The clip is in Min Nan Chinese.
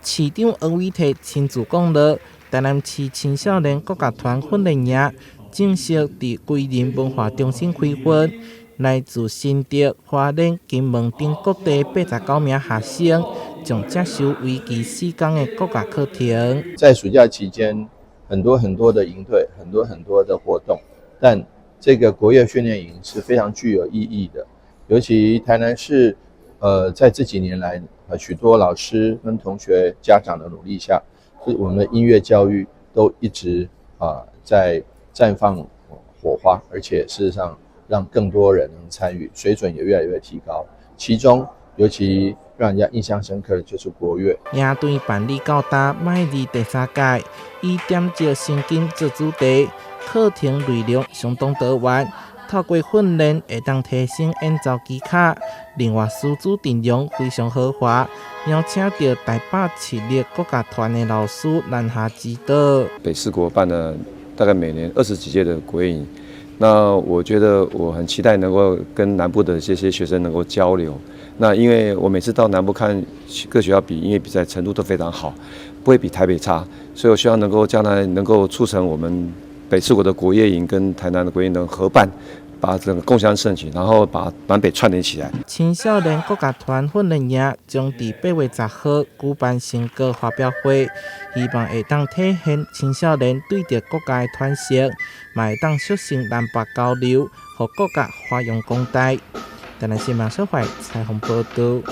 市長黃偉哲親自講落，台南市青少年國樂團訓練營正式佇歸仁文化中心開訓，來自新竹、花蓮、金門等各地89名學生，將接受為期4天的國樂課程。在暑假期間，很多很多的營隊，很多很多的活動，但這個國樂訓練營是非常具有意義的。尤其台南市，在這幾年來，許多老師跟同學、家長的努力下，我們的音樂教育都一直在綻放火花，而且事實上讓更多人能參與，水準也越來越提高。其中尤其讓人家印象深刻的就是國樂。營隊辦理到今邁入第三屆，以點石成金做主題，課程內容相當多元。透過訓練會當提升演奏技巧，另外師資陣容非常豪華，邀請到台北市立國樂團的老師南下指導。北市國辦了大概每年20幾屆的國樂營，那我覺得我很期待能夠跟南部的這些學生能夠交流。那因為我每次到南部看各學校比音樂比賽，程度都非常好，不會比台北差，所以我希望能夠將來能夠促成我們北市國的國樂營跟台南的國樂營能合辦，把整個共襄盛舉，然後把南北串聯起來。青少年國樂團訓練營將佇8月10號舉辦成果發表會，希望會當體現青少年對著國樂的傳承，嘛會當促成南北交流，予國樂發揚光大。台南新聞小懷採訪報道。